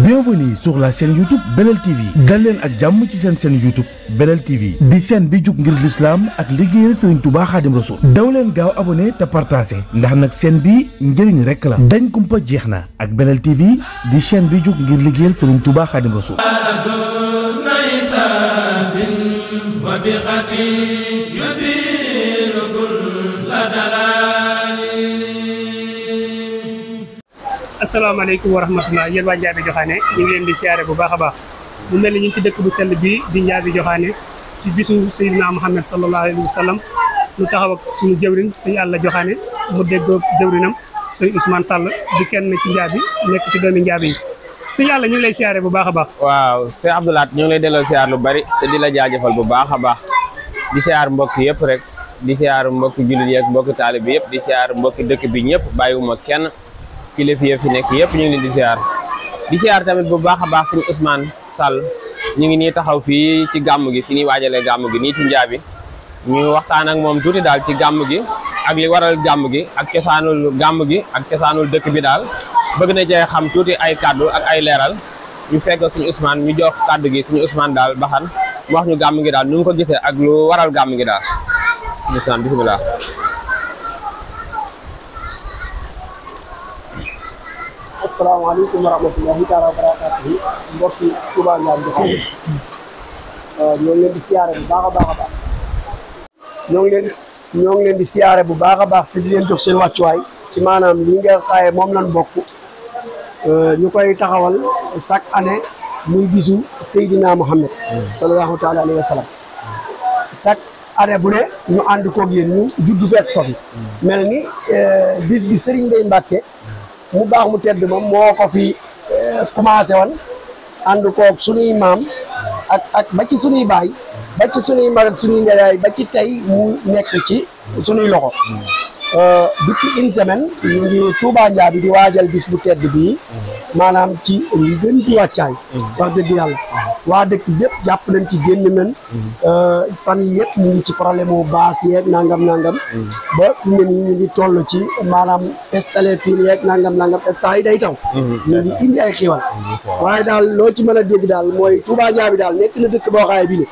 Bienvenue sur la chaîne YouTube Belel TV dal leen ak jàmm ci seen chaîne YouTube Belel TV di chaîne bi jug ngir l'islam ak liggéeyal Serigne Touba Khadim Rassoul daw leen gaaw abonné te partagé ndax nag chaîne bi njëriñ rekk la dañ kumpa jeex na ak Belel TV di chaîne bi jug ngir liggéeyal Serigne Touba Khadim Rassoul. asalaamaaleykum wa rahmatulah yéen waa Ndiaby Diokhané ñu ngi leen di siyaare bu baax a baax mu mel ni ñu ngi ci dëkk bu sell bi di Ndiaby Diokhané ci bisu Seydina Muhammad sallallahu alayhi wa sallam ñu taxaw ak suñu jëwriñ sëñ Alla Diokhané mu déggoo jëwriñam sëñ Ousmane Sall di kenn ci Ndiaby nekk ci doomi Ndiaby yi sëñ Alla ñu ngi lay siyaare bu baax a baax. waaw sëñ Abdoulaat ñu ngi lay delloo siyaar lu bari te di la jaajëfal bu baax a baax di siyaar mbokk yëpp rek di siyaar mbokki jullit yi ak mbokki taalib bi yëpp di siyaar mbokki dëkk bi ñëpp bàyyiwuma kenn kilifa yi fi nekk yëpp ñu ngi leen di siyaar tamit bu baax a baax suñu Ousmane Sall ñu ngi nii taxaw fii ci gàmm gi fi ñuy waajalee gàmm gi nii ci Ndiaby ñu waxtaan ak moom tuuti daal ci gàmm gi ak li waral gàmm gi ak cosaanul gàmm gi ak cosaanul dëkk bi daal bëgg na cee xam tuuti ay kaddu ak ay leeral ñu fekk suñu Ousmane ñu jox kaddu gi suñu Ousmane daal baxan mu wax ñu gàmm gi daal nu ngi ko gisee ak lu waral gàmm gi daal Ousmane bisimilah. asalaamaaleykum wa rahmatullahi taala wa barakaatuhu mbokki Touba Ndiaby Diokhané ñoo ngi leen di siyaare bu baax a baax a baax ñoo ngi leen di siyaare bu baax a baax te di leen jox seen wàccuwaay ci maanaam lii nga xaaye moom lan bokk ñu koy taxawal chaque année muy bisu Seydina Muhammad sallallahu taala alayhi wa sallam chaque année bu ne ñu ànd koog yéen ñu juddu fekk ko fi mel ni bis bi Serigne Mbaye Mbacke mu baax mu tedd moom moo ko fi commencé woon ànd koog sunuy maam ak ba ci sunuy baay ba ci sunuy mag ak sunuy ndeyaay ba ci tey mu nekk ci sunuy loxo depuis une semaine ñu ngi Touba Ndiaby di waajal bis bu tedd bii maanaam ci gën ci wàccaay wax dëgg yàlla waa dëkk bépp jàpp nañ ci génn nañ fan yi yëpp ñu ngi ci problème mu baas yeeg nangam ba fi mu ne nii ñu ngi toll ci maanaam installé fii yeeg nangam instant yi day taw ñu ngi indi ay xiiwal waaye daal loo ci mën a dégg daal mooy Touba Ndiaby daal nekk na dëkk boo xaaye bi ne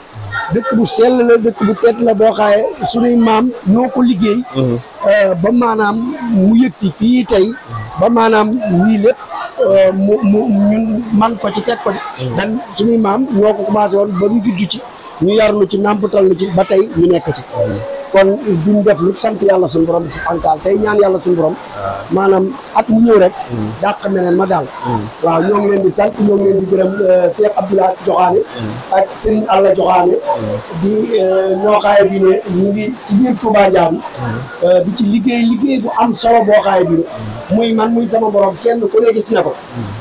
dëkk bu sell la dëkk bu tedd la boo xaaye suñuy maam ñoo ko liggéey ba maanaam mu yëg si fii tey ba maanaam lii lépp ñun man ko ci fekk ko ci dan suñuy maam ñoo ko commencé woon ba ñu judd ci ñu yar nu ci nàmpatal nu ci ba tey ñu nekk ci kon duñ def lu sant yàlla suñu borom subhanahu wa taala tey ñaan yàlla suñu borom maanaam at mu ñëw rek dàq meneen ma daal waaw ñoo ngi leen di sant ñoo ngi leen di gërëm Cheikh Abdoulaye Diokhané ak Serigne Alla Diokhané di ñoo xaaye bi ne ñu ngi ci biir Touba Ndiaby di ci liggéey bu am solo boo xaaye bi ne muy man muy sama borom kenn ku ne gis na ko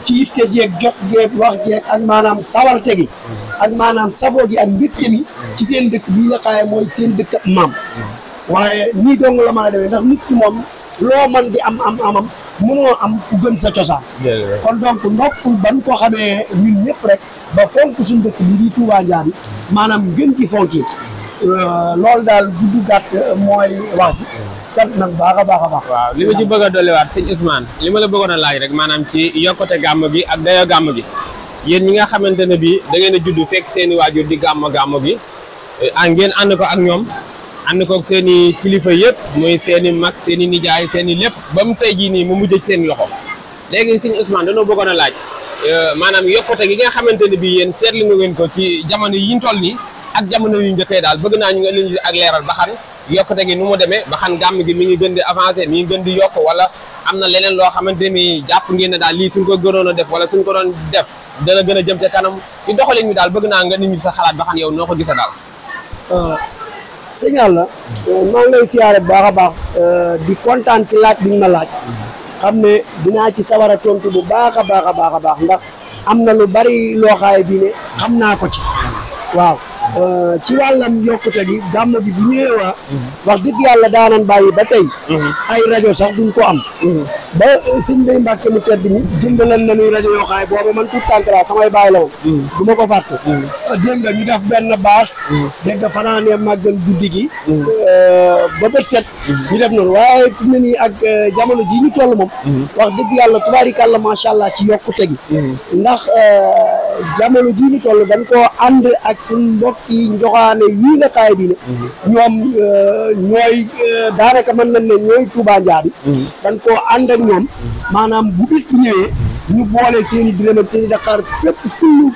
ci yitte jeeg jot jeeg wax jeeg ak maanaam sawarte gi ak maanaam safoo gi ak mbégte mi ci seen dëkk bii nga xaaye mooy seen dëkk ab maam waaye nii dong la mën a demee ndax nit ki moom loo man di amam mënoo am ku gën sa cosaan kon donc ndokk ban ko xamee ñun ñëpp rek ba fonk suñu dëkk bi di Touba Ndiaby maanaam gën ci fonki loolu daal gudd gàtt mooy wax ji sant nag baax a baax a baax waaw li ma ci bëgg a dolliwaat sëñ Ousmane li ma la bëggoon a laaj rek maanaam ci yokkute gàmm gi ak dayoo gàmm gi yéen ñi nga xamante ne bii da ngeen a judd fekk seen i waajur di gàmm gi ngeen ànd ko ak ñoom ànd ko ak seen i kilifa yëpp muy seen i mag seen i nijaay seen i lépp ba mu tey jii nii mu mujj ci seen loxo léegi sëñ Ousmane dañoo bëggoon a laaj maanaam yokkute gi nga xamante ne bii yéen seetlu nga ngeen ko ci jamono yi ñu toll nii ak jamono yu njëkkee daal bëgg naa ñu nga leen ak leeral ba xam yokkute gi nu mu demee ba xam gàmm gi mi ngi gën di avancé mi ngi gën di yokk wala am na leneen loo xamante ni jàpp ngeen ne daal lii suñ ko gënoon a def wala suñ ko doon def dana gën a jëm ca kanam ci doxalin mi daal bëgg naa nga nit ñi sa xalaat ba xam yow noo ko gisee daal. sëñ Alla maa ngi lay siyaare bu baax a baax di kontaan ci laaj bi nga ma laaj xam ne dinaa ci sawar a tontu bu baax a baax ndax am na lu bari loo xaaye bi ne xam naa ko ci waaw ci wàllam yokkute gi gàmmu gi bu ñëwee waa wax dëgg yàlla daanan bàyyi ba tey ay rajo sax duñ ko am ba sëñ Mbay Mbàkke mu tedd mi jëndalan nañuy rajo yoo xaay booba man tout tànk laa samay bàyyi la woon du ma ko fàtte dégg nga ñu def benn baas dégg nga fanaanee màggal guddi gi ba bët set ñu def noonu waaye fi mu ne nii ak jamono jii ñu toll moom wax dëgg yàlla tubaarikàlla macha allah ci yokkute gi ndax jamono jii ñu toll dañ koo ànd ak suñ mbokk yi njoxaane yii nga xaay bi ne ñoom ñooy daanaka mën nañ ne ñooy Touba Njaabi dañ koo ànd ak ñoom maanaam bu bis bu ñëwee ñu boole seen i dërëm ak seen i Dakar fépp kullu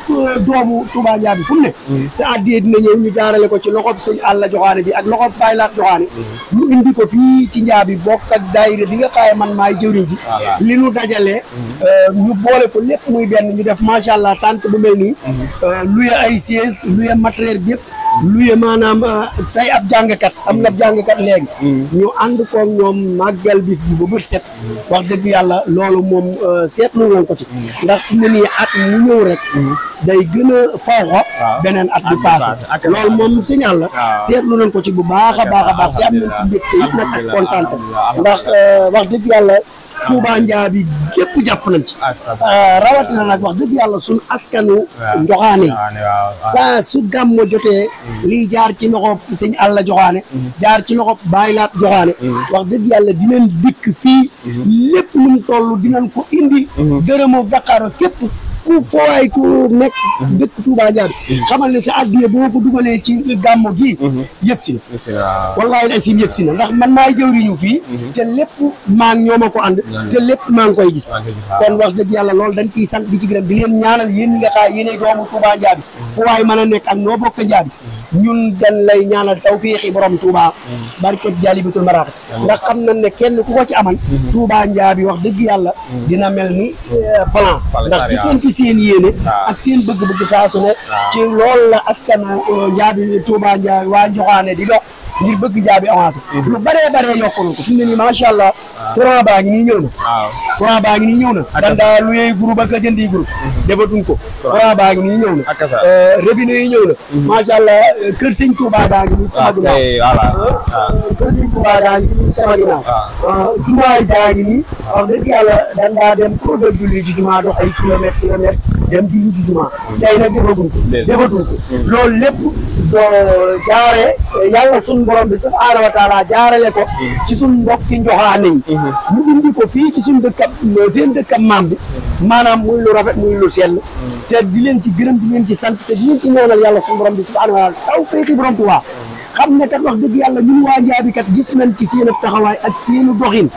doomu Touba Njaabi fu mu ne sa addiyee dina ñëw ñu jaarale ko ci loxob sëñ Alla Joxaane bi ak loxob Baay Laat Joxaane ñu indi ko fii ci Njaabi bokk ak daayira bi nga xaye man maay jëwriñ ji li nu dajalee ñu boole ko lépp muy benn ñu def macha allah tant bu mel nii luye ay siège luye matériel bi yëpp luye maanaam fay ab jàngkat am na ab jàngkat léegi ñu ànd ko ñoom màggal bis bi ba bët set wax dëgg yàlla loolu moom seetlu nañ ko ci ndax fi ne nii at mu ñëw rek day gën a fawxa beneen at bi passé loolu moom signal la seetlu nañ ko ci bu baax a baax te am nañ ci mbégte it nag ak kontaan ndax wax dëgg yàlla Touba Njaabi gépp jàpp nañ ci rawatina nag wax dëgg yàlla suñ askanu Njoxaane yi saa su gàmmo jotee liy jaar ci loxo sëñ Alla Joxaane jaar ci loxo Baay Laat Joxaane wax dëgg yàlla dinañ dikk fii lépp lu mu toll dinañ ko indi dërëmoo Dakar képp ku foowaay ku nekk dëkk Touba Njaabi xamal ne sa addiya boo ko dugalee ci gàmmo gi yëg si na wallaahi day sim yëg si na ndax man maay jëwriñu fii te lépp maa ngi ñoo ma ko ànd te lépp maa ngi koy gis kon wax dëgg yàlla loolu dañ ciy sant di ci gërëm di leen ñaanal yéen ñi nga xaay yéenay doomu Touba Njaabi fu waay mën a nekk ak noo bokk Njaabi ñun dañ lay ñaanal tawfiixi borom Touba barke Jaalibatul Maraaxib ndax xam nañ ne kenn ku ko ci aman Touba Njaabi wax dëgg yàlla dina mel ni plan ndax gis nañ ci seen yéene ak seen bëgg-bëgg saa su ne ci loolu la askanu Njaabi Touba Njaabi waa Njoxaane di dox ngir bëgg Njaabi avancé lu baree yokkul ko fi mu ne nii macha allah courant baa ngi nii ñëw na courant baa ngi nii ñëw na dan daa luyee groupe ak jëndi groupe defatuñ ko courant baa ngi nii ñëw na robinet yi ñëw na macha allah kër sëñ Touba daa ngi nii sama ginnaaw kër sëñ Touba daa ngi nii sama ginnaaw jumaa daa ngi nii wax dëgg yàlla dan daa dem pour de julli ci jumaa dox ay kilomètre dem julli ci jumaa tey nag defatuñ ko loolu lépp doo jaare yàlla sun borom bi subhaanahu wa taala jaarale ko ci sun mbokki Njoxaane yi ñu indi ko fii ci suñ dëkkam seen dëkkam maam bi maanaam muy lu rafet muy lu sell te di leen ci gërëm di leen ci sant te di leen ci ñaanal yàlla sun borom bi subhaanahu wa taala taw feeki borom Tuubaa xam ne kat wax dëgg yàlla ñun waa Njaabi kat gis nañ ci seen taxawaay ak seenu doxin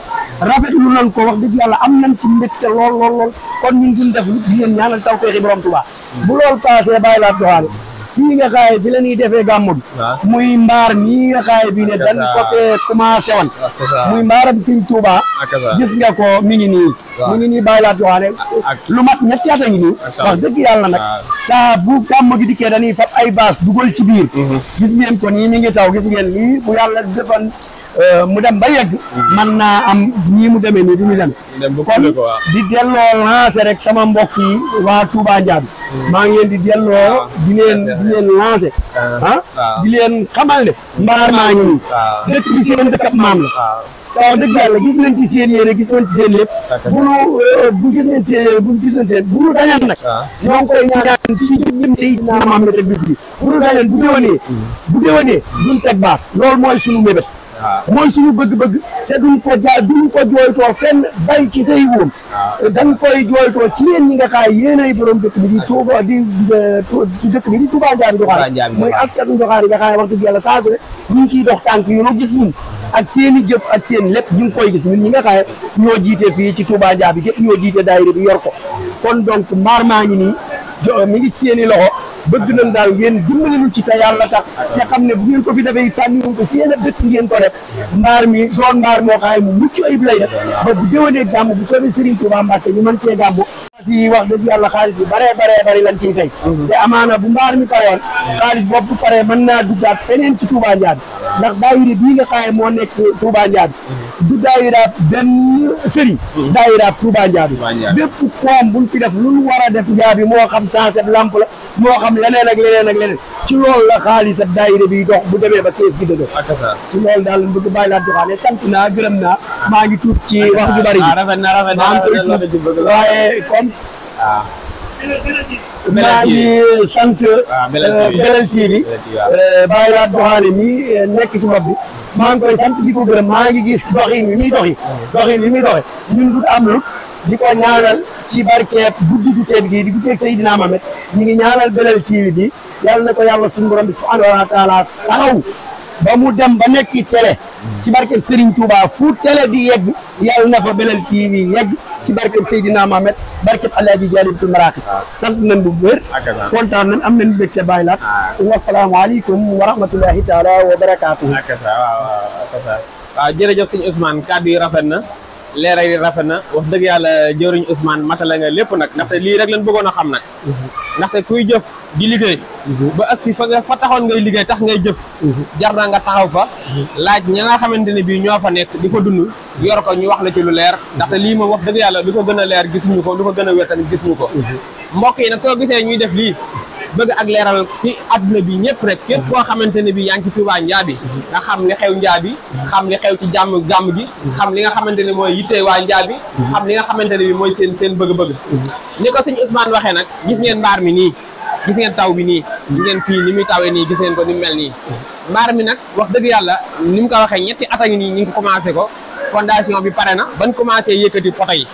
rafetlu nañ ko wax dëgg yàlla am nañ ci mbégte lool kon ñun duñ def lu di leen ñaanal taw feeki borom Tuubaa bu loolu passé Baay Laat Joxaane fii nga xaaye fi la ñuy defee gàmmu bi muy mbaar mii nga xaaye bi ne dañ ko fee commencé woon muy mbaaram Sëñ Tuubaa gis nga ko mi ngi nii Baay Laat Joxaane lu mat ñetti at a ngi nii wax dëgg yàlla nag saa bu gàmmu gi dikkee dañuy fab ay baas dugal ci biir gis ngeen ko nii mi ngi taw gis ngeen lii bu yàlla defan mu dem ba yegg man naa am ñii mu demee nii du ñu dem kon di delloo lancé rek sama mbokk yi waa Touba Njaabi maa ngi leen di delloo di leen lancé di leen xamal ne mbaar maa ngi nii dëkk bi seen dëkkab maam la waaw dëgg yàlla gis nañ ci seen yéene gis nañ ci seen lépp bu gis nañ seen yéene bu gis nañ seen bu nu dañan nag ñoo ngi koy ñaan ci jëm Seydina Muhammad teg bis bi bu nu dañan bu déwénee duñ teg baas loolu mooy suñu mébét mooy suñu bëgg-bëgg te duñ ko jooytoo fenn bay ci say wóom dañ koy jooytoo ci yéen ñi nga xaay yéenay borom dëkk bi di Touba di dëkk bi di Touba Njaabi Joxaane mooy askanu Joxaane nga xaay wax dëgg yàlla saa su ne ñu ngi ciy dox tànk yu nu gis ñun ak seen i jëf ak seen lépp ñu ngi koy gis ñun ñi nga xaay ñoo jiite fii ci Touba Njaabi gépp ñoo jiite daayira bi yor ko kon donc mbaar maa ngi nii mi ngi ci seen i loxo bëgg nañ daal ngeen dimbali ñu ci te yàlla tax te xam ne bu ngeen ko fi defee it sànni ko seen a dëkk ngeen ko def mbaar mi doon mbaar moo xaay mu mucc ayib lay def ba bu déwénee gàmm bu soobee Serigne Touba Mbacke ñu mën cee gàmmu si wax dëgg yàlla xaalis bi bari lañ ciy fay te amaana bu mbaar mi parewoon xaalis boobu bu paree mën naa duggaat feneen ci Touba Njaabi ndax daayira bii nga xaye moo nekk Touba Ndiaby du daayira benn sëriñ daayira Touba Ndiaby bépp koom buñ fi def lu ñu war a def Ndiaby moo xam changé lampe la moo xam leneen ak leneen ak leneen ci loolu la xaalis ak daayira bi dox bu demee ba kees gi dëgg ci loolu daal lañ bëgg bàyyi laa joxaane sant naa gërëm naa maa ngi tuut ci wax ju bari waaye kon maa ngi sant Belel TV bàyyi laa joxaane mi nekk ci bopp bi maa ngi koy sant di ko gërëm maa ngi gis doxin wi muy doxi ñun du am lu di ko ñaanal ci barkeeb guddi gu tedd gi di guddeeg Seydina Mohamed ñu ngi ñaanal Belel TV bi yàlla na ko yàlla suñu borom bi subhanahu wa taala taxaw ba mu dem ba nekk télé ci barkeeb Serigne Touba fu télé bi yegg yàlla na fa Belel TV yegg ci barkeeb Seydina Mohamed barkeeb Alaaji Jaalibatul Maraqib sant nañ bu wér kontaan nañ am nañ mbégte bàyyi laat wasalaamaaleykum wa rahmatullahi taala wa barakaatuhu waaw jërëjëf sëñ Ousmane kàddu yi rafet na leeral yi rafet na wax dëgg yàlla jëriñ Ousmane matala nga lépp nag ndaxte lii rek lañ bëggoon a xam nag ndaxte kuy jëf di liggéey ba ak si fa taxoon ngay liggéey tax ngay jëf jar na nga taxaw fa laaj ña nga xamante ne bii ñoo fa nekk di ko dund yor ko ñu wax la ci lu leer ndaxte lii moom wax dëgg yàlla lu ko gën a leer gisuñu ko lu ko gën a wér tamit gisuñu ko mbokk yi nag soo gisee ñuy def lii bëgg ak leeral ci àdduna bi ñëpp rek képp koo xamante ne bi yaa ngi ci Touba Ndiaby nga xam li xew Ndiaby xam li xew ci jàmm gi xam li nga xamante ne mooy yitte waa Ndiaby xam li nga xamante ne bi mooy seen bëgg-bëgg ni ko sëñ Ousmane waxee nag gis ngeen mbaar mi nii gis ngeen taw bi nii gis ngeen fii ni muy tawee nii gis ngeen ko ni mel nii mbaar mi nag wax dëgg yàlla ni mu ko waxee ñetti at a ngi nii ñu ngi commencé ko fondation bi pare na bañ commencé yëkkati poto yi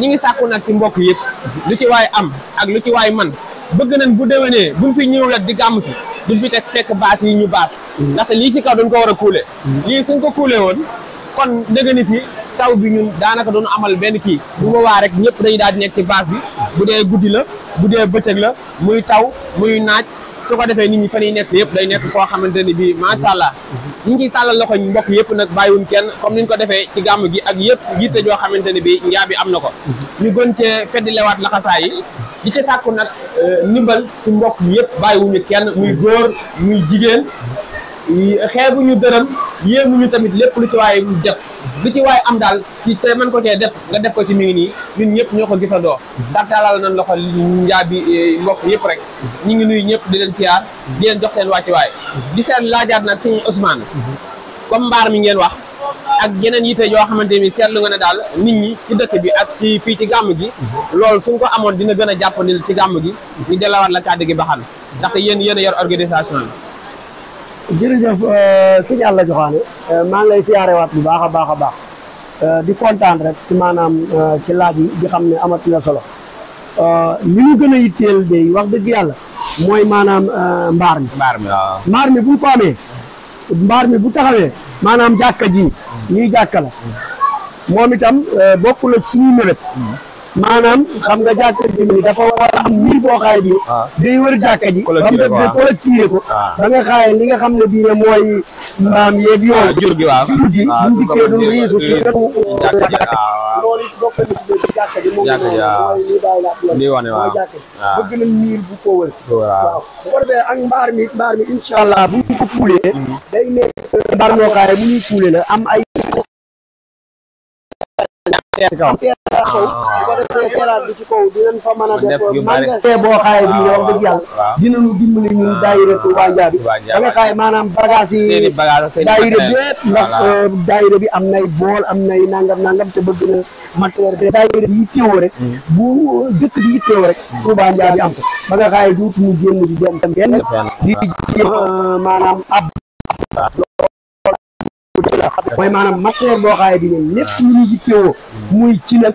ñi ngi sàkku nag ci mbokk yëpp lu ci waay am ak lu ci waay man bëgg nañ bu déwénee buñ fi ñëw rek di gàmm fi duñ fi fekk baas yi ñu baas ndaxte lii ci kaw dañ ko war a kuule lii suñ ko kuule woon kon dëgg si taw bi ñun daanaka doon amal benn kii bu boobaa rek ñëpp dañuy daal di nekk ci baas bi bu dee guddi la bu dee bëccëg la muy taw muy naaj su ko defee nit ñi fa ñuy nekk yëpp day nekk koo xamante ne bii macha allah ñu ngi tàllal loxo mbokk yëpp nag bàyyiwuñ kenn comme niñ ko defee ci gàmm gi ak yëpp yitte joo xamante ne bii Ndiaby am na ko ñu gën cee feddi lewaat laxasaay yi di ci sàkku nag ndimbal ci mbokk yëpp bàyyiwuñu kenn muy góor muy jigéen xeebuñu dërëm yéemuñu tamit lépp lu ci waaye def lu ci waaye am daal ci te mën ko cee def nga def ko ci mi ngi nii ñun ñëpp ñoo ko gisandoo tartalal nañ loxo Ndiaby mbokk yëpp rek ñu ngi nuyu ñëpp di leen siyaar di leen jox seen wàcci waay di seen laajaat nag sëñ Ousmane comme mbaar mi ngeen wax ak yeneen yite yoo xamante ni seetlu nga ne daal nit ñi ci dëkk bi ak ci fii ci gàmm gi loolu suñ ko amoon dina gën a jàppandil ci gàmm gi ñu delawaat la kàddu gi baxal ndaxte yéen a yor organisation bi jërëjëf sëñ Alla Joxaane maa ngi lay siyaarewaat bu baax a baax a baax di kontaan rek ci maanaam ci laaj yi di xam ne amati na solo li ñu gën a yitteel day wax dëgg yàlla mooy maanaam mbaar mi waaw mbaar mi bu ko amee mbaar mi bu taxawee maanaam jàkka ji ñuy jàkka la moom itam bokkul ak suñuy mébét maanaam xam nga jàkka ji ni dafa war a am miir boo xaay bi day wër jàkka ji ba mu def collecté ko da nga xaaye li nga xam ne bii ne mooy mbaam yeeg yooyu jur gi waaw jur gi buñ dikkee duñ riisu ci wetu loolu it bokk na ci jàkka ji moom mooy li bàyyi lii wane waaw jàkka ji bëgg nañ miir bu ko wër waaw bu ko defee ak mbaar mi incha allah bu ñu ko puulee day nekk mbaar moo xaaye bu ñuy puulee la am ay xaw bu ko defee terrasse bi ci kaw dinañ fa mën a def magasin boo xaaye bi wax dëgg yàlla dinañu dimbali ñun daayira Touba Ndiaby da nga xaaye maanaam bagage yi daayira bi yëpp ndax daayira bi am nay bool am nay nangam te bëgg na matériel bi daayira bi yittewoo rek bu dëkk bi yittewoo rek Touba Ndiaby am ko ba nga xaaye duutu ñu génn di dem benn di maanaam ab mooy maanaam matériel boo xaaye bi ne lépp lu ñu yittewoo muy ci nag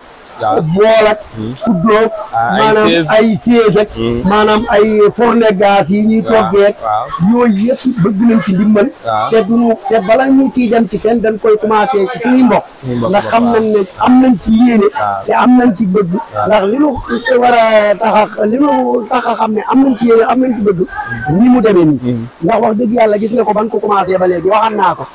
bool ak kuddoo maanaam ay siège ak maanaam ay fourne gaz yi ñuy toggeeg yooyu yëpp bëgg nañ ci ndimbal te bala ñu ciy dem ci kenn dañ koy commencé ci suñuy mbokk ndax xam nañ ne am nañ ci yéene te am nañ ci bëgg ndax li nu war a tax a xam ne am nañ ci yéene am nañ ci bëgg ni mu demee nii ndax wax dëgg yàlla gis nga ko ban ko commencé ba léegi waxaan naa ko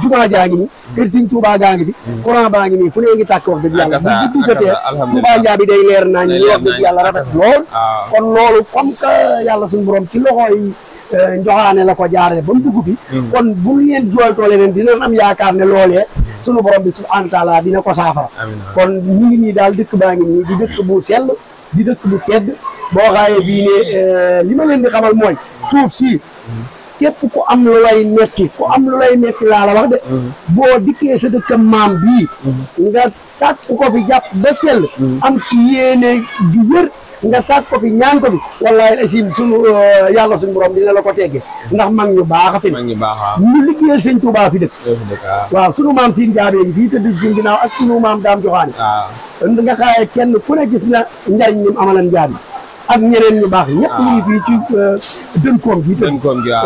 jumaa jaa ngi nii kër Sëñ Tuubaa gaa ngi fi courant baa ngi nii fu ne ngi tàkk wax dëgg yàlla bu jotee Touba Ndiaby day leer nañ ñi wax dëgg yàlla rafet lool kon loolu comme que yàlla suñu borom ci loxooy Njoxaane la ko jaarale ba mu dugg fi kon bu leen jooytoo leneen dinañ am yaakaar ne loolee sunu borom bi subhanahu wa taala dina ko saafara kon ñu ngi nii daal dëkk baa ngi nii di dëkk bu sell di dëkk bu tedd boo xaayee bii ne li ma leen di xamal mooy suuf si képp ku am lu lay metti laa la wax de boo dikkee sa dëkk maam bii nga sàkk ko fi jàpp ba sell am ci yéene ju wér nga sàkk ko fi ñaan ko fi wallahi asim sunu yàlla suñu borom dina la ko teggee ndax mag ñu baax a fi ñu liggéeyal sëñ Tuubaa fi dëkk waaw sunu maam siin jaabee ngi fii tëdd suñu ginnaaw ak sunu maam Daam Joxaane nga xaaye kenn ku ne gis na njariñ ni mu amalan jaabi ak ñeneen ñu baax ñëpp ñu ngi fii ci dënkoom gi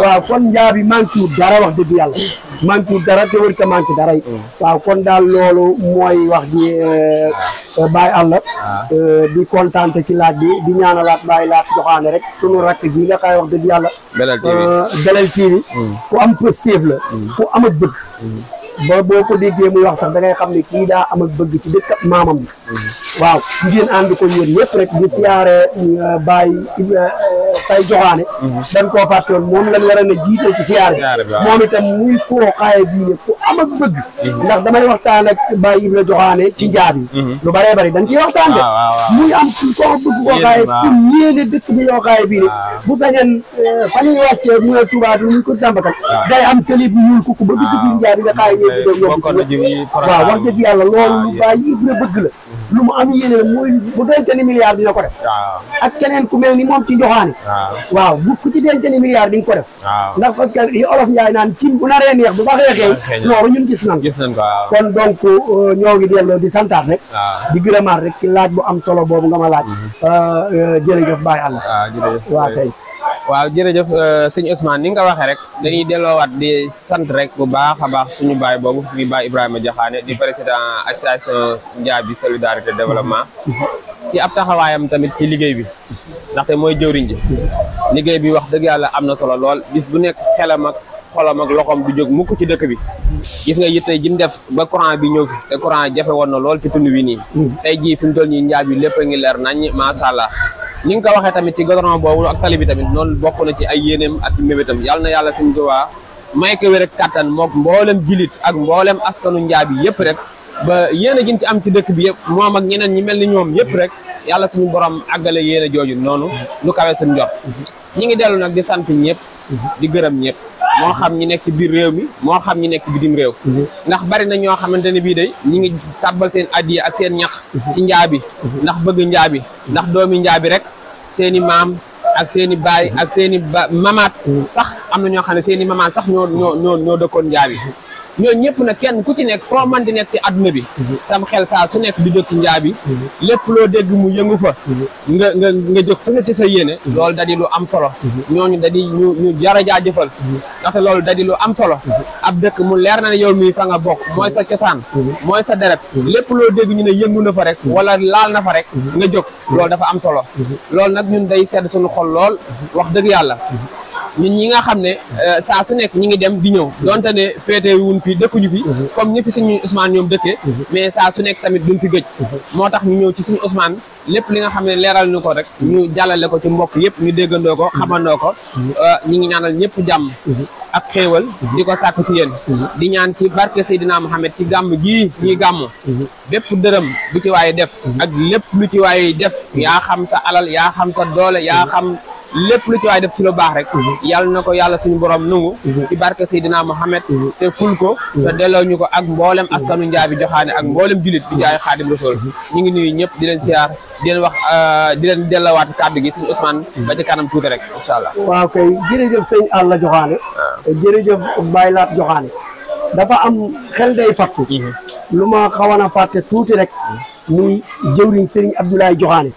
waaw kon njaabi manqué wut dara wax dëgg yàlla manqué wut dara te wër ka manqué dara yi waaw kon daal loolu mooy wax ji Baye Alla di kontaante ci laaj bi di ñaanalaat Baye Laat Joxaane rek sunu rakk gi nga xaay wax dëgg yàlla Belel TV ku am positif la ku am ak bëgg ba boo ko déggee muy wax sax da ngay xam ne kii daa am ak bëgg ci dëkk maamam bi waaw ngeen ànd ko yéen ñëpp rek di siyaare Baye Say Joxaane dañ koo fàtte woon moom lañ war a na jiital ci siyaare moom itam muy koo xaaye bii ne ku am ak bëgg ndax damay waxtaan ak Baye Ibra Joxaane ci njaabi lu bëree bëri dañ ciy waxtaan de muy am koo bëgg koo xaaye pour yéene dëkk bi yoo xaaye bii ne bu sañan fa ñuy wàccee muy Tuubaa bi muy ko Sàmbatal day am tëli bu ñuul ku bëgg dugg njaabi nga xaaye waaw wax dëgg yàlla loolu lu Baye Ibra bëgg la lu mu am yéene mooy bu denc ni milliard dina ko def ak keneen ku mel ni moom ci Joxaane waaw bu ku ci denc ni milliard di nga ko def ndax parce que li olof Njaay naan cin bu naree neex bu baxee xeeñ loolu ñun gis nañ kon donc ñoo ngi delloo di santaat rek di gërëmaat rek ci laaj bu am solo boobu nga ma laaj jërëjëf Baye Alla waaw kay waaw jërëjëf sëñ Ousmane ni nga ko waxee rek dañuy delloowaat di sant rek bu baax a baax suñu baay boobu di Baye Ibrahima Joxaane di président association Njaabi solidarité développement ci ab taxawaayam tamit ci liggéey bi ndaxte mooy jëwriñ ji liggéey bi wax dëgg yàlla am na solo lool bis bu nekk xelam ak xolam ak loxoom du jóg mukk ci dëkk bi gis nga yitte ji mu def ba courant bi ñëw fi te courant jafe woon na lool ci tund wi nii tey jii fi mu toll nii Njaabi lépp a ngi leer nañ macha allah ni nga ko waxee tamit ci gouvernement boobu ak tali bi tamit noonu bokk na ci ay yéeneem ak mébétam yàlla na yàlla suñu Tuubaa may ko wér ak kattan mook mboolem jilit ak mboolem askanu Njaabi yëpp rek ba yéene gi ci am ci dëkk bi yëpp moom ak ñeneen ñi mel ni ñoom yëpp rek yàlla suñu borom àggale yéene jooju noonu lu kawe suñu njort ñi ngi dellu nag di sant ñëpp di gërëm ñëpp moo xam ñi nekk ci biir réew mi moo xam ñi nekk bitim réew ndax bari na ñoo xamante ne bii day ñi ngi tàbbal seen addiya ak seen ñax ci Njaabi ndax bëgg Njaabi ndax doomi Njaabi rek seeni maam ak seeni baay ak seeni mamaat sax am na ñoo xam ne seeni mamaat sax ñoo dëkkoon Njaabi ñooñu ñëpp nag kenn ku ci nekk foo man di nekk ci adduna bi sam xel saa su nekk di jóg ci Njaabi lépp loo dégg mu yëngu fa nga jóg fu ne ci sa yéene loolu da di lu am solo ñooñu da di ñu jara jaajëfal ndaxte loolu da di lu am solo ab dëkk mu leer na ne yow mii fa nga bokk mooy sa cosaan mooy sa deret lépp loo dégg ñu ne yëngu na fa rek wala laal na fa rek nga jóg loolu dafa am solo loolu nag ñun day sedd suñu xol lool wax dëgg yàlla ñun ñi nga xam ne saa su nekk ñi ngi dem di ñëw donte ne féete wuñ fi dëkkuñu fi comme ñi fi suñu Ousmane ñoom dëkkee mais saa su nekk tamit duñ fi gëj moo tax ñu ñëw ci suñu Ousmane lépp li nga xam ne leeral ñu ko rek ñu jàllale ko ci mbokk yëpp ñu déggandoo ko xamandoo ko ñi ngi ñaanal ñëpp jàmm ak xéewal di ko sàkk ci yéen di ñaan ci barke Seydina Mohamed ci gàmm gii ñuy gàmm bépp dërëm bu ci waaye def ak lépp lu ci waaye def yaa xam sa alal yaa xam sa doole yaa xam lépp lu ci waay def ci lu baax rek yàlla na ko yàlla suñu borom nungu ci barke Seydina Mohamed te ful ko te delloo ñu ko ak mboolem askanu Njaabi Joxaane ak mboolem julit bi jaay Xaadim Rasul ñu ngi nuyu ñëpp di leen siyaar di leen wax di leen dellawaat kàddu gi suñu Ousmane ba ci kanam tuuti rek incha allah. waaw kay jërëjëf sëñ Alla Joxaane jërëjëf Baye Laat Joxaane dafa am xel day fattu lu ma xawoon a fàtte tuuti rek muy jëwriñ Serigne Abdoulaye Joxaane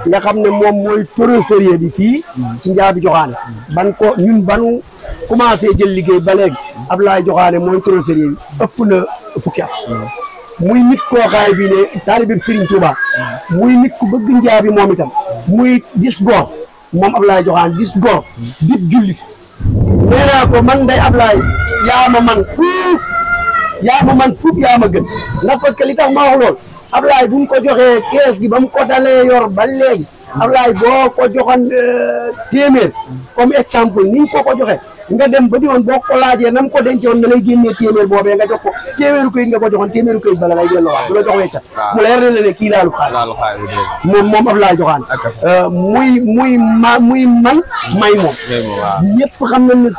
nga xam ne moom mooy trésorier bi fii ci Njaabi Joxaane ban ko ñun banu commencé jël liggéey ba léegi Abdoulaye Joxaane mooy trésorier bi ëpp na fukki at muy nit koo xaay bi ne taalibe Serigne Touba muy nit ku bëgg Njaabi moom itam muy gis góor moom Abdoulaye Joxaane gis góor di jullit nee naa ko man day Abdoulaye yaa ma man fuuf yaa ma gën ndax parce que li tax ma wax lool Ablaye buñ ko joxee kees gi ba mu ko dalee yor ba léegi Ablaye boo ko joxoon téeméer comme exemple ni nga ko joxe nga dem ba di woon boo ko laajee nam ko dencoon na lay génnee téeméer boobee nga jox ko téeméeru këyit nga ko joxoon téeméeru këyit bala lay delloowaat du la jox weccat mu leer na ne kii laalu xaalis moom Ablaye Joxaane muy man may moom ñëpp xam nañ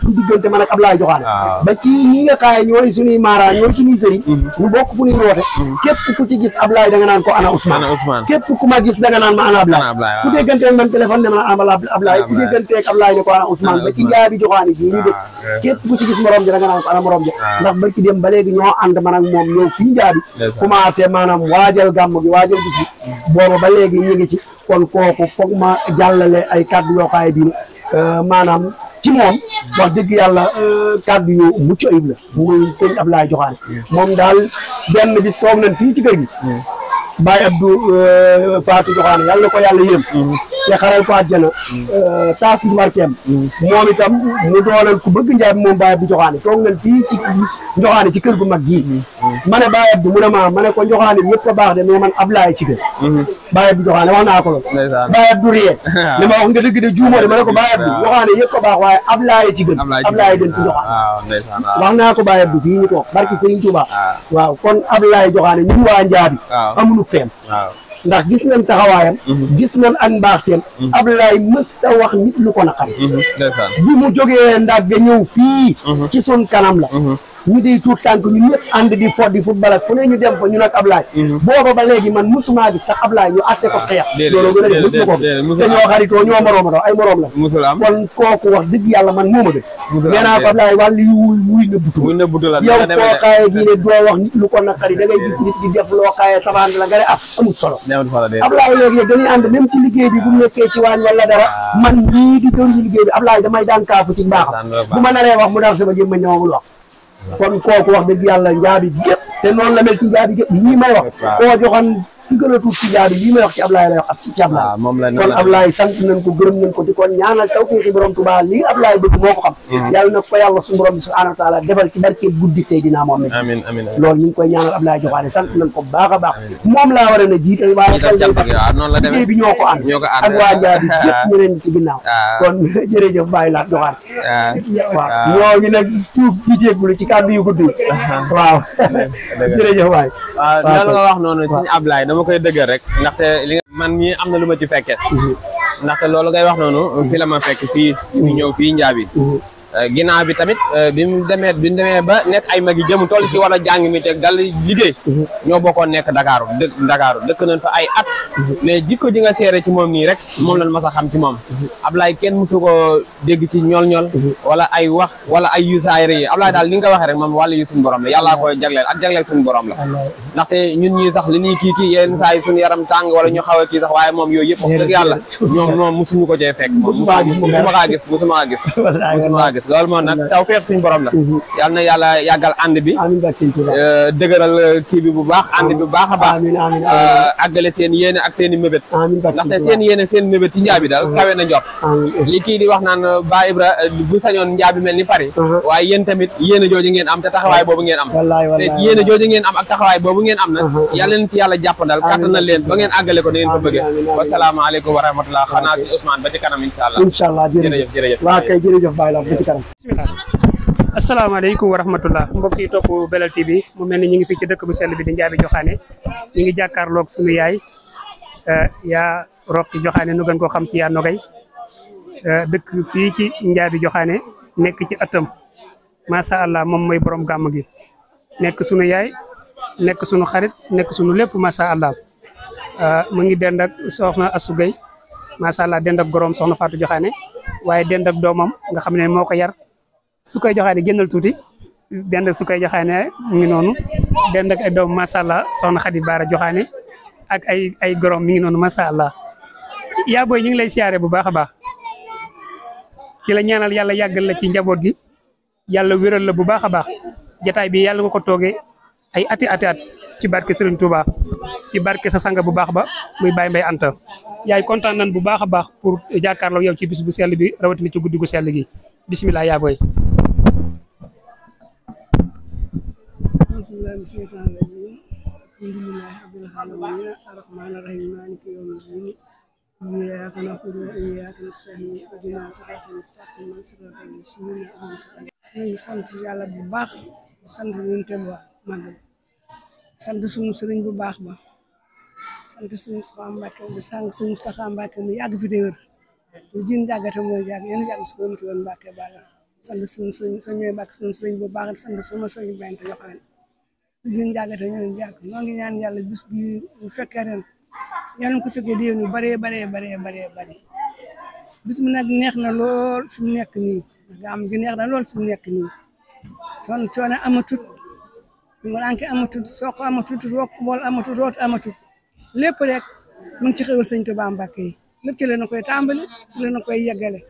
suñu diggante man ak Ablaye Joxaane ba ci ñi nga xaaye ñooy suñuy maara ñooy suñuy sëriñ ñu bokk fu ñuy roote képp ku ci gis Ablaye da nga naan ko ana Ousmane képp ku ma gis da nga naan ma ana Ablaye ku dégganteeg man téléphone ne ma ana Ablaye ku dégganteeg Ablaye ne ko ana Ousmane ba ci njaabi Joxaane ji ñu dëkk képp ku ci gis morom ji da nga naan ko ana morom ji ndax barki dem ba léegi ñoo ànd man ak moom ñëw fii njaabi commencé maanaam waajal gàmm gi waajal bis bi booba ba léegi ñu ngi ci kon kooku foog ma jàllale ay kàddu yoo xaaye bi maanaam ci moom wax dëgg yàlla kàddu yu mucc ayib la muy sëñ Ablaye Joxaane moom daal benn bis toog nañ fii ci kër gi Baye Abdou Fatou Joxaane yàlla ko yàlla yërëm te xaral ko àjjana taas ci barkeem moom itam mu doolal ku bëgg njaay moom Baye Abdou Joxaane toog nañ fii ci Joxaane ci kër gu mag gii ma ne Baye Abdou mu ne ma ne ko Joxaane yëpp a baax de mais man Ablaye ci gën Baye Abdou Joxaane wax naa ko loolu Baye Abdou riyee li ma wax nga dëgg de juumoo de ma ne ko Baye Abdou Joxaane yëpp a baax waaye Ablaye ci gën Ablaye gën ci Joxaane wax naa ko Baye Abdou fii ñu toog barki Serigne Touba waaw kon Ablaye Joxaane ñun waa Njaabi amuñu feem ndax gis nañ taxawaayam gis nañ ak mbaaxteem Ablaye mësta wax nit lu ko naqari bi mu jógee ndax ga ñëw fii ci sun kanam la ñu di tuut tànk ñu ñëpp ànd di fo di football ak fu ne ñu dem fa ñu nag Ablaye booba ba léegi man musuma gis sax Ablaye ñu atte ko xeex loolu gën a def musuma ko te ñoo xaritoo ñoo morooma daw ay moroom la kon kooku wax dëgg yàlla man mooma gën nee naa ko Ablaye wàll yi wuy nëbbutu yow koo xaaye gi ne doo wax nit lu ko naqari da ngay gis nit di def loo xaaye tabaan la nga ne amul solo Ablaye léegi yow dañuy ànd même ci liggéey bi bu nekkee ci waañ wala dara man ñii di dóor ñu liggéey bi Ablaye damay daan kaafu ci mbaaxam bu ma naree wax mu dar sama jëm ma ñëwamul wax kon kooku wax dëgg yàlla njaabi gépp te noonu la mel ci njaabi gépp lii may wax koo joxoon ki gën a tuut ci njaabi lii may wax ci Ablaye lay wax ak ci Ablaye kon Ablaye sant nañ ko gërëm nañ ko di kon ñaanal tawfiixi borom Tuubaa lii Ablaye bëgg moo ko xam yàlla na ko yàlla suñu borom bi subhaanahu wa taala defal ci barke guddi Seydina Muhammad loolu ñu ngi koy ñaanal Ablaye Joxaane sant nañ ko baax a baax moom laa war a na jiital waaye liggéey bi ñoo ko ànd ak waa njaabi gépp ñeneen ci ginnaaw kon jërëjëf Baye Laat Joxaane waaw ñoo ngi nag tuub di jéggulu ci kàddu yu gudd yi waaw jërëjëf waay waaw loolu nga wax noonu suñu Ablaye dama koy dëggal rek ndaxte li nga man mii am na lu ma ci fekkee ndaxte loolu ngay wax noonu fi la ma fekk fii ñu ñëw fii Njaabi ginnaaw bi tamit bi mu demee ba nekk ay mag yi jëm toll ci wala jàng mi te dal liggéey ñoo bokkoon nekk Dakar dëkk nañ fa ay at mais jikko ji nga seere ci moom nii rek moom lañ mas a xam ci moom Ablaye kenn musu ko dégg ci ñol wala ay wax wala ay yusaayre yi Ablaye daal li nga ko waxee rek moom wàllu yu suñu borom la yàllaa koy jagleel ak jagleel suñu borom la ndaxte ñun ñii sax li ñuy kii yenn saa yi suñu yaram tàng wala ñu xaw a kii sax waaye moom yooyu yëpp wax dëgg yàlla ñoom musuñu ko cee fekk musuma kaa gis loolu moom nag taw feex suñu borom la yal na yàlla yàggal ànd bi dëgëral kii bi bu baax ànd bi bu baax a baax àggale seen yéene ak seen i mébét ndaxte seen yéene seen mébét ci njaabi daal kawe na njot li kii di wax naan Ba Ibra bu sañoon njaabi mel ni Paris waaye yéen tamit yéene jooju ngeen am te taxawaay boobu ngeen am te yéene jooju ngeen am ak taxawaay boobu ngeen am na yàlla leen ci yàlla jàppandal kattanal leen ba ngeen àggale ko da ngeen ko bëggee wasalaamaaleykum wa rahmatullah xanaa si Ousmane ba ci kanam inshallah jërëjëf waa kay jërëjëf Baye Laat ba ci kanam bismillah asalaamaaleykum wa rahmatullah mbokk yi topp Belel TV mu mel ni ñu ngi fii ci dëkk bu sell bi di Njaabi Joxaane ñu ngi jàkkaarloog sunu yaay yaa Roqi Joxaane nu gën koo xam ci yaa Nogay dëkk fii ci Njaabi Joxaane nekk ci ëttam macha allah moom mooy borom gàmm gi nekk sunu yaay nekk sunu xarit nekk sunu lépp macha allah mu ngi dend ak soxna Assou Gueye macha allah dend ak gorom soxna Fatou Joxaane waaye dend ak doomam nga xam ne moo ko yar su koy Joxaane génnal tuuti dend su koy Joxaane mu ngi noonu dend ak ay doom macha allah soxna Xadi Baara Joxaane ak ay gorom mi ngi noonu macha allah yaa booy ñu ngi lay siyaare bu baax a baax di la ñaanal yàlla yàggal la ci njaboot gi yàlla wéral la bu baax a baax jataay bi yàlla nga ko toogee ay ati at ci barke Serigne Touba ci barke sa sang bu baax ba muy Baye Mbaye Anta yaay kontaan nan bu baax a baax pour jàkkaarloo yow ci bis bu sell bi rawatina ci guddi gu sell gi bisimilah yaa booy. إياك نعبد وإياك نستعين اهدنا الصراط المستقيم صراط الذين أنعمت عليهم ñu ngi sant yàlla bu baax sant yonent ba màggal sant suñu sëriñ bu baax ba sant suñu Moustapha Mbacke bi sant suñu Moustapha Mbacke mi yàgg fi déwér lu jin jàggate mooy jàgg yéen yàgg si ko woon Mbacke bala sant suñu suñu Mbacke suñu sëriñ bu baax sant sama sëriñ bent yoxaan lu jin jàggate ñu jàgg ñoo ngi ñaan yàlla bis bi bu fekkee ren yàlla ko fekkee déwén yu bare bis mi nag neex na lool fi mu nekk nii gàmm gi neex na lool fi mu nekk nii son coono amatut mu ranke amatut soq amatut rook bool amatut root amatut lépp rek mu ngi ci xewal sëñ Tuubaa Mbàkke yi lépp ci leen koy tàmbali ci leen koy yeggale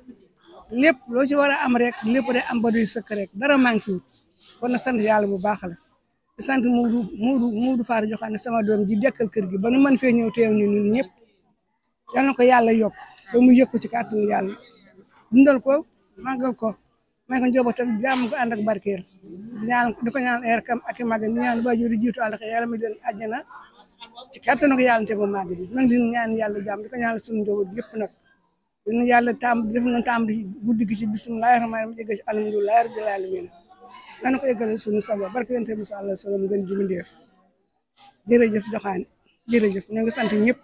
lépp loo ci war a am rek lépp de am ba duy sëkk rek dara manqué wut kon na sant yàlla bu baax la di sant Muudu Faar Joxaane sama doom ji dekkal kër gi ba nu mën fee ñëw teew ñu ñun ñëpp yal na ko yàlla yokk ba mu yëkku ci kàttanu yàlla dundal ko màggal ko may ko njaboot ak jàmm ko ànd ak barkeel ñaan di ko ñaan air kam ak i màggal ñaan ba juri jiitu àll yàlla mi leen àjjana ci kàttanu ko yàlla te ba màgg bi nag di ñaan yàlla jàmm di ko ñaan suñu njaboot yëpp nag dina yàlla def na taam di guddi gi ci bismillaahi rahmaani rahiim jégg ci alhamdulillaahi rabbil aalamiin nanu ko eggale suñu sago barke yonent bi sallallahu alayhi wa sallam gën ji mi def jërëjëf Joxaane jërëjëf ñoo ngi sant ñëpp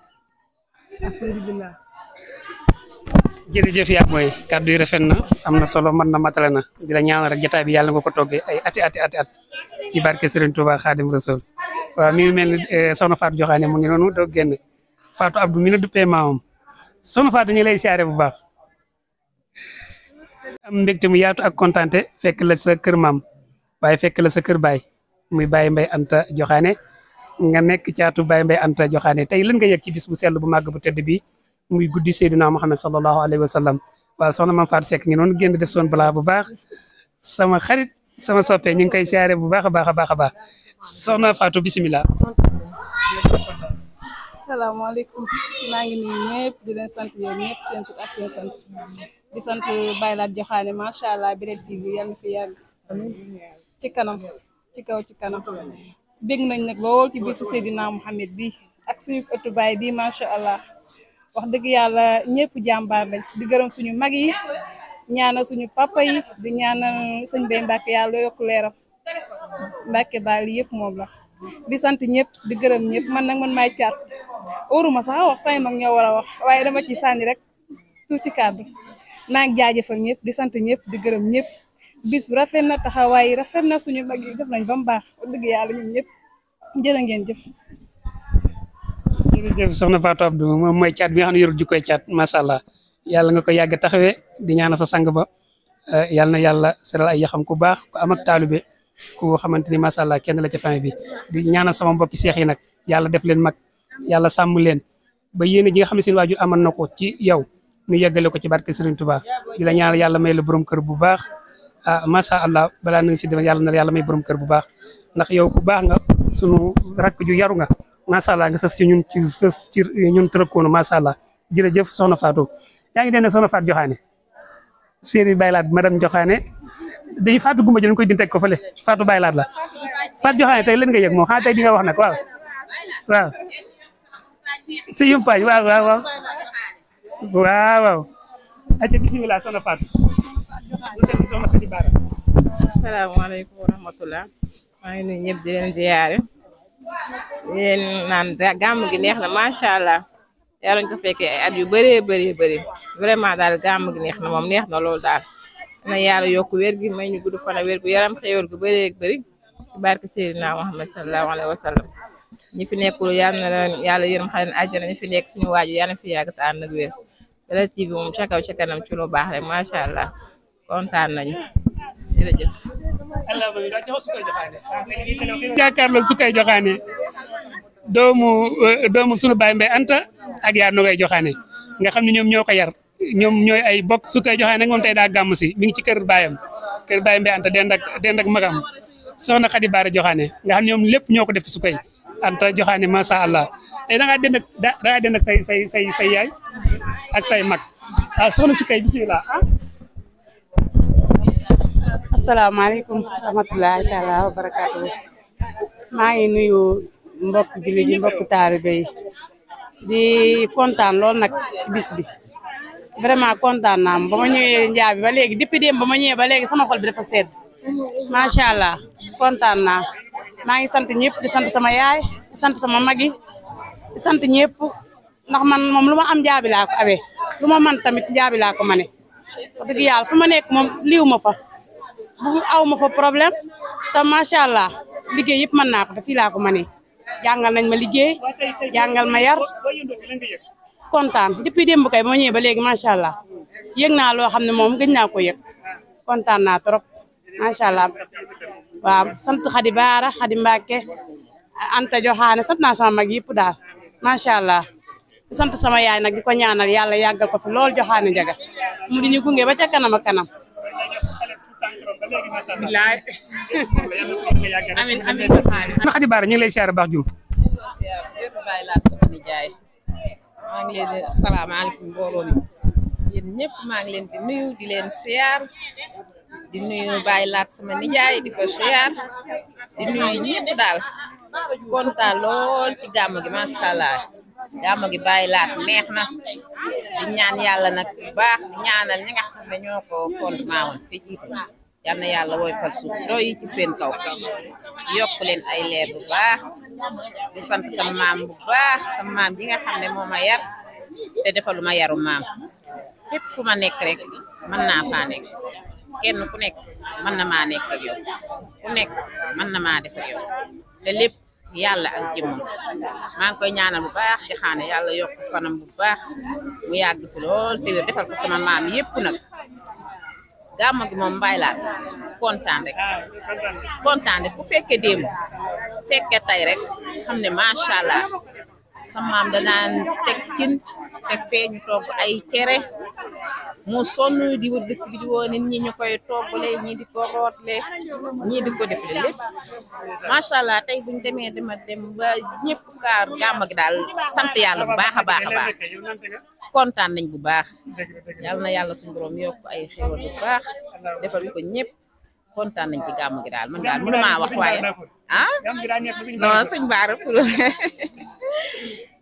alhamdulillah jërëjëf yaa mooy kàddu yi rafet na am na solo mën na matale na di la ñaanal rek jotaay bi yàlla nga ko toggee ay ati ci barke Serigne Touba Khadim Rasoul waaw mi ngi mel ni soxna Fatou Joxaane mu ngi noonu doo génn Fatou Abdou mi na duppee maamam soxna Fatou ñu lay siyaare bu baax am mbégte mu yaatu ak kontaante fekk la sa kër maam waaye fekk la sa kër baay muy Baye Mbaye Anta Joxaane nga nekk caatu Baye Mbaye Anta Joxaane tey lan nga yëg ci bis bu sell bu màgg bu tedd bi muy guddi Seydina Muhammad sallallahu alayhi wa sallam waaw soxna Mame Fatou Seck ngi noonu génn def soon balaa bu baax sama xarit sama soppe ñu ngi koy siyaare bu baax a baax soxna Fatou bisimilah. salaamaaleykum maa ngi nuyu ñëpp di leen sant yéen ñëpp seen tur ak seen sant di sant Baye Laat Joxaane macha allah Birel TV yal na fi yàgg ci kanam ci kaw ci kanam bég nañ nag lool ci bisu Seydina Muhammad bi ak suñu ëttu baay bi macha allah. wax dëgg yàlla ñëpp jàmbaar lañ di gërëm suñu mag yi ñaanal suñu papa yi di ñaanal sëñ Bay Mbàkke yàlla yokk leeram Mbàkke baal yëpp moom la di sant ñëpp di gërëm ñëpp man nag man maay caat waruma sax wax say mag ñoo war a wax waaye dama ci sànni rek tuuti kàddu naa ngi jaajëfal ñëpp di sant ñëpp di gërëm ñëpp bis bu rafet na taxawaay yi rafet na suñu mag yi def nañ ba mu baax wax dëgg yàlla ñun ñëpp jërë ngeen jëf jërëjëf soxna Fatou Abdou moom mooy caat bi nga xam ne yorul jikkoy caat macha allah yàlla nga ko yàgg taxawee di ñaanal sa sang ba yàlla na yàlla seral ay yaxam ku baax ku am ak taalibe ku xamante ni macha allah kenn la ca famille bi di ñaanal sama mbokki seex yi nag yàlla def leen mag yàlla sàmm leen ba yéene ji nga xam ne seen waajur amal na ko ci yow ñu yeggale ko ci barke Serigne Touba di la ñaanal yàlla may la borom kër bu baax macha allah balaa na nga si dem yàlla na yàlla may borom kër bu baax ndax yow ku baax nga sunu rakk ju yaru nga macha allah nga sës ci ñun ci ñun tërëkkoonu macha allah jërëjëf soxna Fatou yaa ngi dégg soxna Fatou Joxaane séeri Baye Laat madame Joxaane dañuy Fatou Gumba ji dañ koy din teg ko fële Fatou Baye Laat la Fatou Joxaane tey leen nga yëg moom xanaa tey di nga wax nag waaw si yumpaañ waaw aca bisimilah soxna Fatou ñu dem soxna Sidi Bara asalaamaaleykum wa rahmatullah maa ngi nuyu ñëpp di leen ziyaare yéen naan gàmm gi neex na macha allah yàlla ñu ko fekkee ay at yu bëree bëri vraiment daal gàmm gi neex na moom neex na loolu daal na yàlla yokku wér gi may ñu gudd fan a wér gu yaram xéewal gu bëree bëri ci barke Seydina Muhammad sallallahu alayhi wa sallam ñi fi nekkul yal na leen yàlla yërëm xale na àjjana ñi fi nekk suñu waaju yal na fi yàgg te ànd ak wér Birel TV moom ca kaw ca kanam ci lu baax rek macha allah kontaan nañu jërëjëf. jàkkaarloo Sukay Joxaane doomu sunu Baye Mbaye Anta ak yaa Nogay Joxaane nga xam ne ñoom ñoo ko yar ñoom ñooy ay bokk Sukay Joxaane nag moom tey daa gàmm si mi ngi ci kër baayam kër Baye Mbaye Anta dend ak magam soxna Xadi Baara Joxaane nga xam ne ñoom lépp ñoo ko def ci Sukay Anta Joxaane macha allah tey da ngaa dend ak say yaay ak say mag waaw soxna Sukay bisimilah asalaamaaleykum rahmatulahi taala wa barakaatu maa ngi nuyu mbokk jullit yi mbokk taalibe yi di kontaan lool nag bis bi vraiment kontaan naa ba ma ñëwee Njaabi ba léegi depuis démb ba ma ñëwee ba léegi sama xol bi dafa sedd macha allah kontaan naa maa ngi sant ñëpp di sant sama yaay di sant sama magi di sant ñëpp ndax man moom lu ma am Njaabi laa ko awee lu ma man tamit Njaabi laa ko mane wax dëgg yàlla fu ma nekk moom liiw ma fa bu aw ma fa problème te macha allah liggéey yëpp mën naa ko te fii laa ko mane jàngal nañ ma liggéey jàngal ma yar kontaan depuis démb kay ba ma ñëwee ba léegi macha allah yëg naa loo xam ne moom gëj naa ko yëg kontaan naa trop macha allah waaw sant Xadi Baara Xadi Mbàkke Anta Joxaane sant naa sama mag yëpp daal macha allah di sant sama yaay nag di ko ñaanal yàlla yàggal ko fi lool Joxaane Njaga mu di ñu gunge ba ca kanam ak kanam. bilaay amin amin Joxaane. Xadi Baara ñu ngi lay siyaare baax Diouf. maa ngi leen di asalaamaaleykum mbooloo mi yéen ñëpp maa ngi leen di nuyu di leen siyaar di nuyu Baye Laat sama nijaay di ko siyaar di nuyu ñëpp daal kontaan lool ci gàmm gi macha allah gàmm gi Baye Laat neex na di ñaan yàlla nag bu baax di ñaanal ñi nga xam ne ñoo ko fondement woon te jiitu yal na yàlla woy fal suuf doy ci seen kaw yokk leen ay leer bu baax di sant sama maam bu baax sama maam ji nga xam ne moo ma yar te defalu ma yaru maam fépp fu ma nekk rek mën naa faa nekk kenn ku nekk mën na maa nekk ak yow ku nekk mën na maa def ak yow te lépp yàlla ak jëmmam maa ngi koy ñaanal bu baax Joxaane yàlla yokk fanam bu baax mu yàgg fi lool te wér defal ko sama maam yépp nag gàmmu gi moom Baye Laat kontaan rek bu fekkee démb fekkee tay rek xam ne macha allah sama maam danaan teg cin teg fee ñu togg ay cere mu sonn di wër dëkk bi di woo nit ñi ñu koy toggale ñii di ko rootle ñii di ko def lépp macha allah tey buñ demee dem ba ñëpp kaar gàmmu gi daal sant yàlla bu baax a baax a baax kontaan nañ bu baax yàlla na yàlla suñu borom yokk ay xéwal bu baax defal ko ñëpp kontaan nañ ci gàmmu gi daal man daal mënu maa wax waaye non suñ baara pour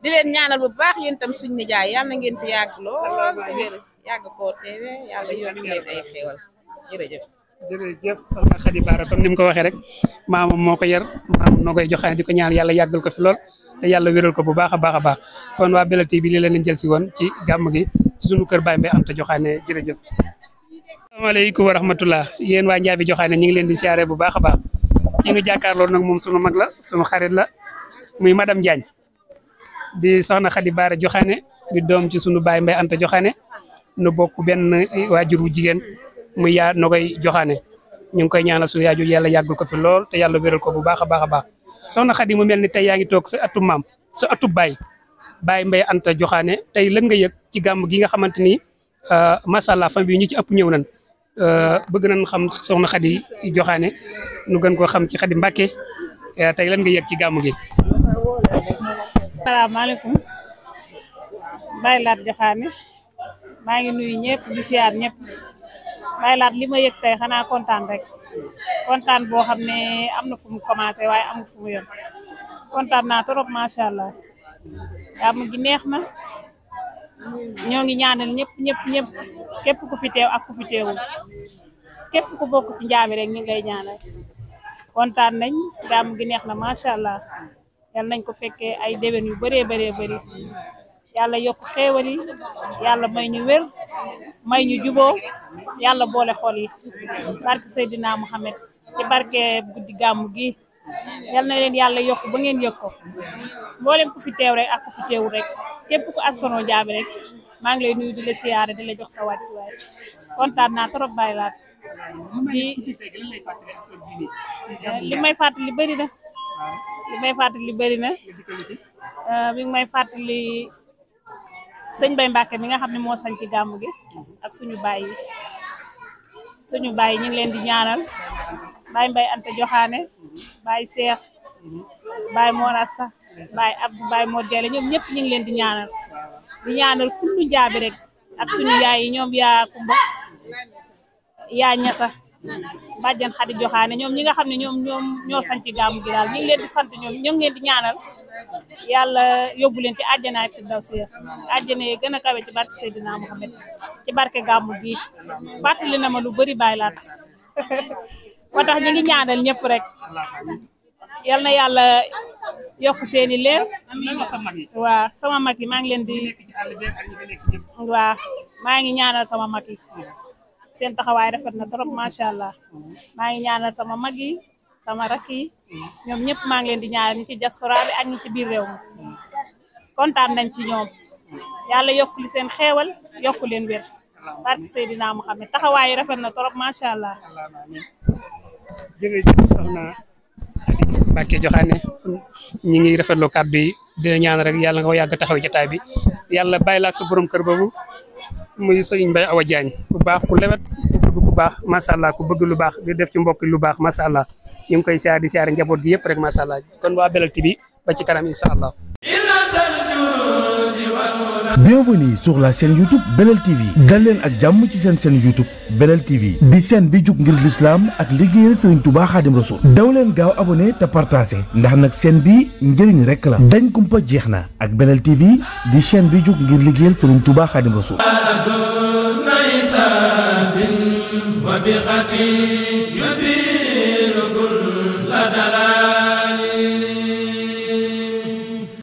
di leen ñaanal bu baax yéen tam suñ nijaay yàlla na ngeen fi yàgg lool te wér yàgg koo teewe yàlla yokk leen ay xéwal jërëjëf jërëjëf soxna Xadi Baara comme ni mu ko waxee rek maamam moo ko yar maamam noo koy Joxaane di ko ñaan yàlla yàggal ko fi lool te yàlla wéral ko bu baax a baax a baax kon waa Belel TV bi li leen jël si woon ci gàmm gi ci sunu kër Baye Mbaye Anta Joxaane jërëjëf. asalaamaaleykum wa rahmatullah yéen waa Njaabi Joxaane ñu ngi leen di siyaare bu baax a baax ki nga jàkkaarloo nag moom sunu mag la sunu xarit la muy madame Diagne di soxna Xadi Baara Joxaane di doom ci sunu Baye Mbaye Anta Joxaane nu bokk benn waajur wu jigéen muy yaa Nogoy Joxaane ñu ngi koy ñaanal suñu yaaju yàlla yàggul ko fi lool te yàlla wéral ko bu baax a baax a baax soxna Xadi mu mel ni tey yaa ngi toog sa atu maam sa atu Baye Mbaye Anta Joxaane tey lan nga yëg ci gàmm gi nga xamante ni macha allah famille bi ñu ci ëpp ñëw nañ bëgg nañ xam soxna Xadi Joxaane nu gën koo xam ci Xadi Mbàkke tey lan nga yëg ci gàmm gi. asalaamaaleykum Baye Laat Joxaane maa ngi nuyu ñëpp di siyaar ñëpp Baye Laat li ma yëg tey xanaa kontaan rek kontaan boo xam ne am na fu mu commencé waaye amul fu mu yem kontaan naa trop macha allah gàmm gi neex na ñoo ngi ñaanal ñëpp képp ku fi teew ak ku fi teewul képp ku bokk ci Njaabi rek ñu ngi lay ñaanal kontaan nañ gàmm gi neex na macha allah yal nañ ko fekkee ay déwén yu bëree bëri yàlla yokk xéewal yi yàlla may ñu wér may ñu juboo yàlla boole xol yi barke Seydina Muhammad ci barke guddi gàmmu gi yal na leen yàlla yokk ba ngeen yëg ko mboolem ku fi teew rek ak ku fi teewul rek képp ku askanoo Njaabi rek maa ngi lay nuyu di la siyaare di la jox sa wàccuwaay kontaan naa trop Baye Laat li may fàttali bëri na bi may fàttali sëñ Bay Mbàkke mi nga xam ne moo sañ ci gàmm gi ak suñu baay ñu ngi leen di ñaanal Baye Mbaye Anta Joxaane Baye Seex Baye Morassa Baye Abdou Baye Mor Jale ñoom ñëpp ñu ngi leen di ñaanal kullu Njaabi rek ak suñu yaay yi ñoom yaa Kumba yaa Ñasa bàjjen Xadi Joxaane ñoom ñi nga xam ne ñoom ñoo sañ ci gàmmu gi daal ñu ngi leen di sant ñoom ñoo ngi leen di ñaanal yàlla yóbbu leen ci àjjanaay firdawsi àjjana yi gën a kawe ci barke Seydina Muhammad ci barke gàmmu gi fàttali na ma lu bëri bàyyi laat moo tax ñu ngi ñaanal ñëpp rek yal na yàlla yokk seeni leer waaw sama mag yi maa ngi leen di waaw maa ngi ñaanal sama mag yi seen taxawaay rafet na trop macha allah maa ngi ñaanal sama mag yi sama rakk yi ñoom ñëpp maa ngi leen di ñaanal ñi ci diaspora bi ak ñi ci biir réew mi kontaan nañ ci ñoom yàlla yokk li seen xeewal yokk leen wér barke Seydina Muhammad taxawaay rafet na trop macha allah. jërëjëf soxna Mbacke Joxaane ñi ngi rafetlu kàddu yi dina ñaan rek yàlla nga ko yàgg taxaw jotaay bi yàlla bàyyi la ak sa borom kër boobu muy sëñ Mbaye Awa Diagne ku baax ku lewet ku bëgg ku baax macha allah ku bëgg lu baax di def ci mbokk lu baax macha allah ñu ngi koy siyaar di siyaare njaboot gi yëpp rek macha allah kon waa Belel TV ba ci kanam incha allah. Bienvenue sur la chaîne YouTube Belel TV dal leen ak jàmm ci seen chaîne YouTube Belel TV di chaîne bi jug ngir l'islam ak liggéeyal Serigne Touba Khadim Rasoul daw leen gaaw abonné te partagé ndax nag chaîne bi njëriñ rek la dañ kumpa jeex na ak Belel TV di chaîne bi jug ngir liggéeyal Serigne Touba Khadim Rasoul وبخطي يسير كل لدى